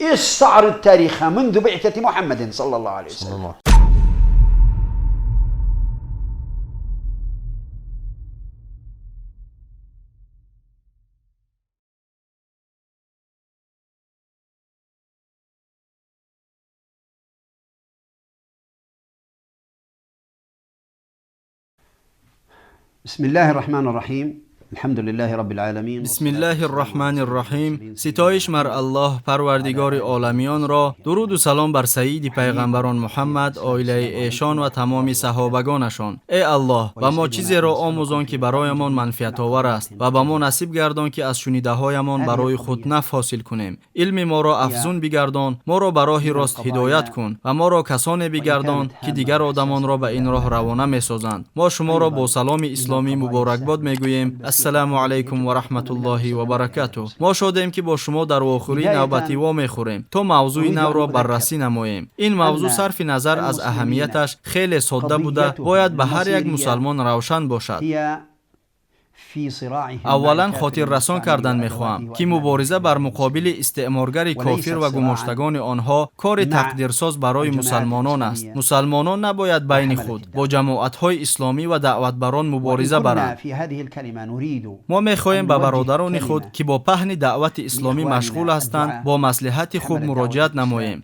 استعرض تاريخها منذ بعثة محمد صلى الله عليه وسلم. بسم الله الرحمن الرحيم. الحمد لله رب العالمين. بسم الله الرحمن الرحیم. ستایش مر الله پروردگار عالمیان را، درود و سلام بر سید پیغمبران محمد، عائله ایشان و تمام صحابگانشان. ای الله، به ما چیزی را آموزان که برایمان منفعت آور است و به ما نصیب گردان که از شنیده هایمان برای خود نفع حاصل کنیم. علم ما را افزون بگردان، ما را به راه راست هدایت کن و ما را کسانی بگردان که دیگر آدمان را به این راه روانه می‌سازند. ما شما را با سلام اسلامی مبارکباد می‌گوییم. السلام علیکم و رحمت الله و برکاته. ما شدیم که با شما در واخوری نوبتی وا میخوریم تا موضوع نو را بررسی نماییم. این موضوع صرف نظر از اهمیتش خیلی ساده بوده، باید به هر یک مسلمان روشن باشد. اولا خاطر رسان کردن میخواهم که مبارزه بر مقابل استعمارگر کافر و گماشتگان آنها کار تقدیرساز برای مسلمانان است. مسلمانان نباید بین خود با جماعت‌های اسلامی و دعوتبران مبارزه برند. ما میخواهیم به برادران خود که با پهن دعوت اسلامی مشغول هستند با مصلحت خوب مراجعت نماییم.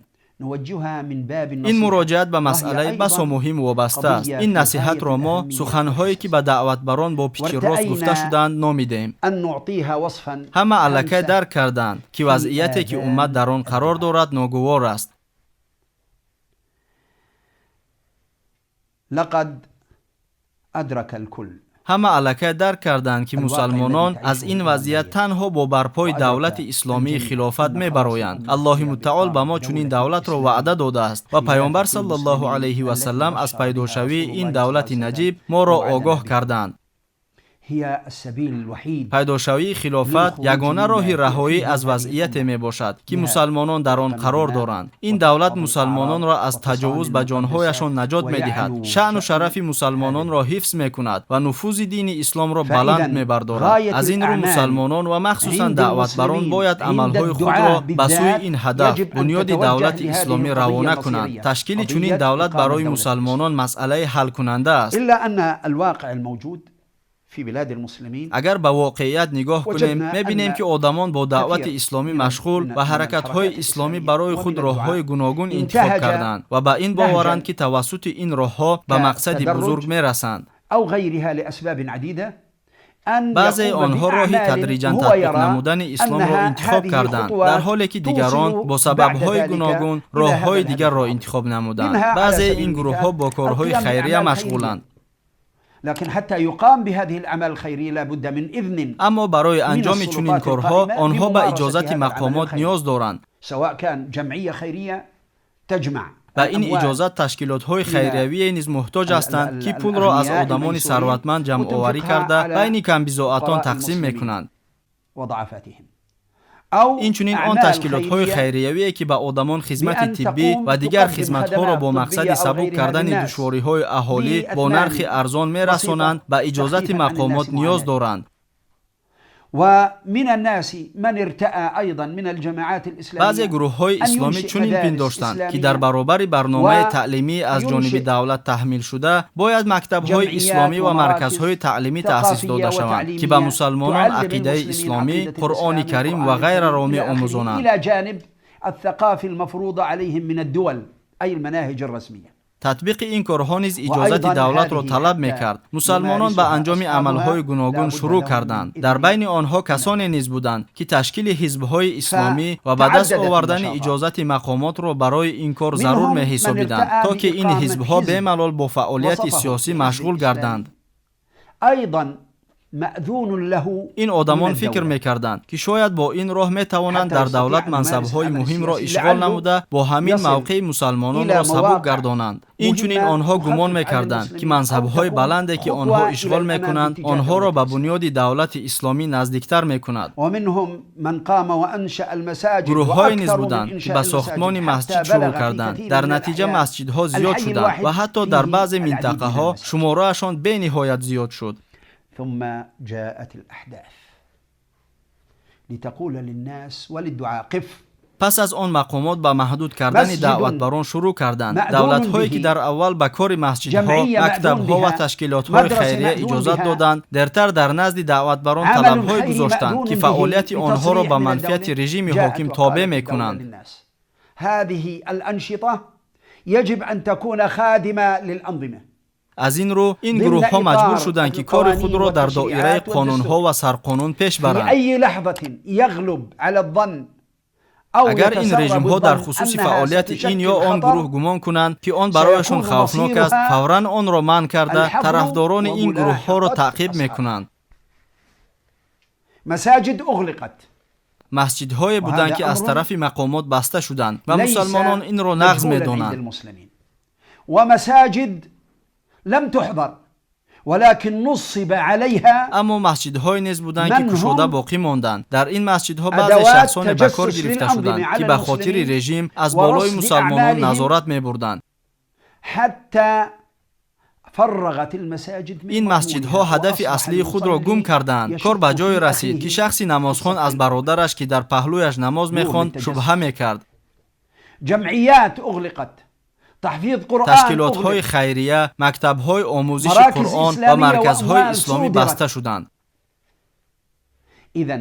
این مراجعت به مسئله بسا مهم وابسته است. این نصیحت را ما سخنهایی که به دعوتبران با پیچ راست گفته شدند نامیدیم. همه الکی درک کردند که وضعیتی که امت در آن قرار دارد ناگوار است. لقد ادرک الکل. همه الکی درک کردند که مسلمانان از این وضعیت تنها با برپای دولت اسلامی خلافت میبرایند. الله متعال به ما چنین دولت را وعده داده است و پیامبر صلی الله علیه و سلم از پیداشوی این دولت نجیب ما را آگاه کردند. پیداشوی خلافت یگانه راه رهایی از وضعیت می باشد که مسلمانان در آن قرار دارند. این دولت مسلمانان را از تجاوز به جانهایشان نجات می دهد، شأن و شرف مسلمانان را حفظ می کند و نفوذ دین اسلام را بلند می بردارد. از این رو مسلمانان و مخصوصا دعوتبران باید عملهای خود را به سوی این هدف، بنیاد دولت اسلامی روانه کنند. تشکیل چنین دولت برای مسلمانان مسئله حل کننده است. اگر به واقعیت نگاه کنیم، می‌بینیم که آدمان با دعوت اسلامی مشغول و حرکت‌های اسلامی برای خود راه‌های گوناگون انتخاب کردند و به این باورند که توسط این راه‌ها به مقصد بزرگ می‌رسند. بعضی آنها راه تدریجاً تطبیق نمودن اسلام را انتخاب کردند، در حالی که دیگران با سبب‌های گوناگون راه‌های دیگر را انتخاب نمودند. بعضی این گروه‌ها با کارهای خیریه مشغولند. لكن حتى يقام بهذه الأعمال الخيرية لابد من إذن. اما برای انجام چنین کارها آنها به اجازت مقامات نیاز دارند. سواء كان جمعية خيرية تجمع و این اجازت تشکیلات‌های خیریه نیز محتاج هستند که پول را از آدمان ثروتمند جمع آوری کرده بین کم‌بضاعتان تقسیم می‌کنند. اینچنین آن تشکیلات‌های خیریه‌ای که به آدمان خدمت طبی و دیگر خدمت‌ها را با مقصد سبک کردن دشواری‌های اهالی با نرخ ارزان می‌رسانند به اجازت مقامات نیاز دارند. بعضی گروه‌های اسلامی چنین پنداشتند که در برابر برنامه تعلیمی از جانب دولت تحمیل شده باید مکتب‌های اسلامی و مرکزهای تعلیمی تأسیس داده شوند که به مسلمانان عقیده اسلامی، قرآن کریم و غیره را می‌آموزانند. تطبیق این کارها نیز اجازت دولت را طلب میکرد. مسلمانان به انجام عملهای گوناگون شروع کردند. در بین آنها کسانی نیز بودند که تشکیل حزبهای اسلامی و به دست آوردن اجازت مقامات را برای این کار ضرور میحسابیدند تا که این حزبها بی‌ملال با فعالیت سیاسی مشغول گردند. این آدمان فکر میکردند که شاید با این راه میتوانند در دولت منصبهای مهم را اشغال نموده با همین موقع مسلمانان را سبک گردانند. اینچنین آنها گمان میکردند که منصبهای بلندی که آنها اشغال میکنند آنها را به بنیاد دولت اسلامی نزدیکتر میکند. گروه‌های نیز بودند که به ساختمان مسجد شروع کردند. در نتیجه مسجدها زیاد شدند و حتی در بعضی منطقه‌ها شماره‌شان بی‌نهایت زیاد شد. ثم جاءت الأحداث لتقول للناس وللدعاء قف. Пас аз он мақомот ба маҳдуд кардани даъватбарон шурӯъ карданд. Давлатҳое, ки дар аввал ба кори масҷидҳо, мактабҳо ва ташкилотҳои хайрия иҷозат доданд, дертар дар назди даъватбарон талабҳое гузоштанд, ки фаъолияти онҳоро ба манфиати режими ҳоким тобеъ мекунанд. هذه الأنشطة يجب أن تكون خادمة للأنظمة. Аз ин рӯ ин гурӯҳҳо маҷбур шуданд, ки кори худро дар доираи қонунҳо ва сарқонун пеш баранд. Агар ин режимҳо дар хусуси фаъолияти ин ё он гурӯҳ гумон кунанд, ки он барояшон хавфнок аст, фавран онро манъ карда, тарафдорони ин гурӯҳҳоро таъқиб мекунанд. مساجد أغلقت. Масҷидҳое буданд, ки аз тарафи мақомот баста шуданд, ва мусалмонон инро нағз медонанд. ومساجد لم تحظر ولكن نصب عليها Аммо масҷидҳое низ буданд, ки кушода боқӣ монданд. Дар ин масҷидҳо баъзе шахсоне ба кор гирифта шуданд, ки ба хотири режим аз болои мусалмонон назорат мебурданд. حتى فرغت المساجد Ин масҷидҳо ҳадафи аслии худро гум карданд. Кор ба ҷое расид, ки шахси намозхон аз бародараш, ки дар паҳлӯяш намоз мехонд, шубҳа мекард. جمعيات أغلقت، تحفيظ قرآن Ташкилотҳои хайрия, мактабҳои омӯзиши Қуръон ва марказҳои исломӣ баста шуданд. إذا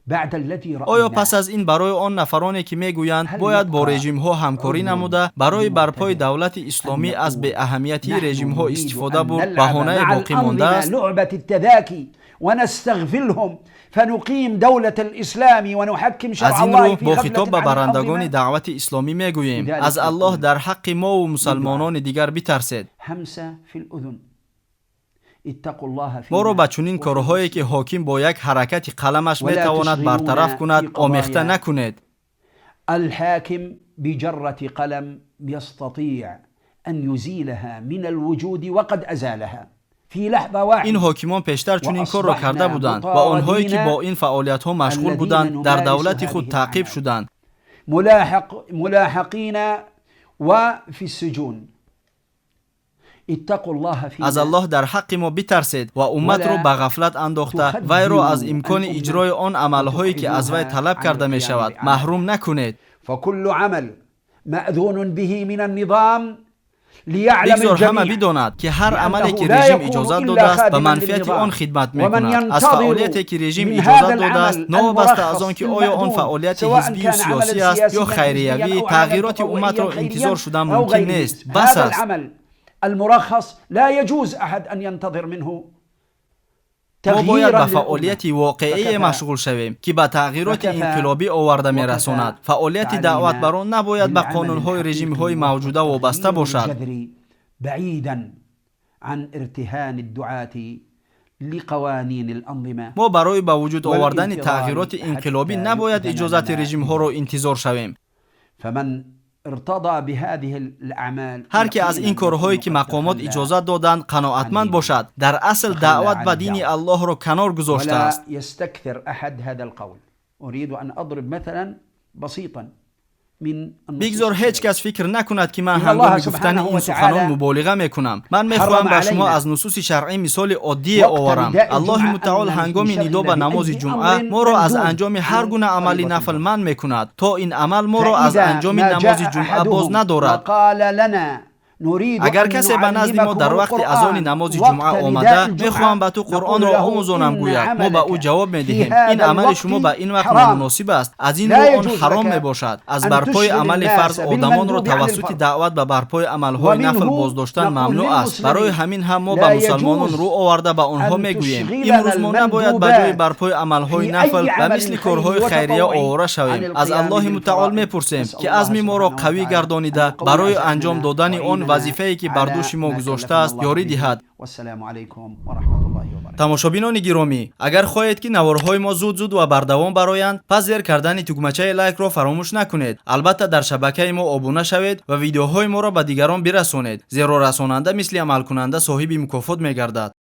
بعد الذي Оё пас аз ин барои он нафароне, ки мегӯянд, бояд бо режимҳо ҳамкорӣ намуда, барои барпои давлати исломӣ аз беаҳамиятии режимҳо истифода бурд, баҳонае боқӣ мондааст? لعبة التذاكي ونستغفلهم فنقيم دولة الإسلام ونحكم شرع Аз ин الله рӯ في бо غفلة хитоб ба عن барандагони الأنظمة. даъвати исломӣ мегӯем: аз Аллоҳ дар ҳаққи мову мусалмонони дигар битарсед. همسة في الأذن، اتقوا الله فينا Моро ба чунин корҳое, ки ҳоким бо як ҳаракати қаламаш метавонад бартараф кунад, омехта накунед. الحاكم بجرة قلم يستطيع أن يزيلها من الوجود وقد أزالها في لحظة Ин واحدة. ҳокимон пештар чунин корро карда буданд, ва онҳое, ки бо ин фаъолиятҳо машғул буданд, дар давлати худ таъқиб шуданд. ملاحقين وفي السجون. اتقوا الله فينا. Аз Аллоҳ дар ҳаққи мо битарсед ва умматро ба ғафлат андохта, вайро аз имкони иҷрои он амалҳое, ки аз вай талаб карда мешавад, маҳрум накунед. فكل عمل مأذون به من النظام ليعلم Бигзор ҳама الجميع бидонад, ки ҳар амале, ки режим иҷозат додааст, ба манфиати он хидмат мекунад. Аз фаъолияте, ки режим иҷозат додааст, новобаста аз он ки оё он фаъолияти ҳизбию сиёсӣ аст ё хайриявӣ, тағйироти умматро интизор шудан мумкин нест. Бас هذا аст. العمل المرخص لا يجوز أحد أن ينتظر منه Мо бояд تغييرا ба للأمة. фаъолияти воқеие машғул шавем, ки ба тағйироти инқилобӣ оварда мерасонад. Фаъолияти даъватбарон набояд ба қонунҳои режимҳои мавҷуда вобаста бошад. الجذري بعيدا عن ارتهان الدعاة لقوانين الأنظمة. Мо барои ба вуҷуд овардани тағйироти инқилобӣ набояд иҷозати режимҳоро интизор шавем. فمن ارتضى بهذه الأعمال Ҳар ки аз ин корҳое, ки мақомот иҷозат доданд, қаноатманд бошад, дар асл даъват ба дини Аллоҳро канор ولا гузоштааст. يستكثر أحد هذا القول. أريد أن أضرب مثلا بسيطا من النصوص Бигзор ҳеҷ الشرعية. кас фикр накунад, ки ман ҳангоми гуфтани ин суханон муболиға мекунам. Ман мехоҳам ба шумо аз нусуси шаръӣ мисоли оддие оварам. Аллоҳи мутаол ҳангоми нидо ба намози ҷумъа моро аз анҷоми ҳар гуна амали нафл манъ мекунад, то ин амал моро аз فإذا анҷоми ما намози جاء ҷумъа боз أحدهم надорад. وقال لنا نريد Агар أن касе ба назди мо дар نعلمكم вақти азони القرآن намози وقت ҷумъа نداء омада, الجمعة мехоҳам ба ту نقول Қуръонро له омӯзонам إن гӯяд, мо ба ӯ عملك ҷавоб في медиҳем: ин هذا амали шумо الوقت ба ин вақт حرام. номуносиб аст, аз ин لا рӯ он يجوز ҳаром لك мебошад. Аз أن барпои تشغل амали الناس фарз одамонро بالمندوب عن тавассути الفرض. даъват ба барпои амалҳои нафл ومنه боздоштан نقول мамнӯъ аст. للمسلمين Барои ҳамин ҳам мо ба لا мусалмонон يجوز рӯ оварда, ба онҳо أن мегӯем: تشغلنا имрӯз мо набояд ба ҷои المندوبات барпои амалҳои في нафл أي ба عمل мисли خيري корҳои хайрия وتطوعي овора عن шавем. Аз القيام Аллоҳи мутаол بالفرائض. мепурсем, نسأل ки الله азми моро سبحانه қавӣ وتعالى гардонида, أن يقوي барои عزمنا анҷом додани он ويعيننا вазифае, ки бар على дӯши мо ما гузоштааст, كلفنا الله ёрӣ به. диҳад. والسلام عليكم ورحمة الله وبركاته. Тамошобинони гиромӣ, агар хоҳед, ки наворҳои мо зуд зуд ва бардавом бароянд, пас зер кардани тугмачаи лайкро фаромӯш накунед. Албатта, дар шабакаи мо обуна шавед ва видеоҳои моро ба дигарон бирасонед, зеро расонанда мисли амалкунанда соҳиби мукофот мегардад.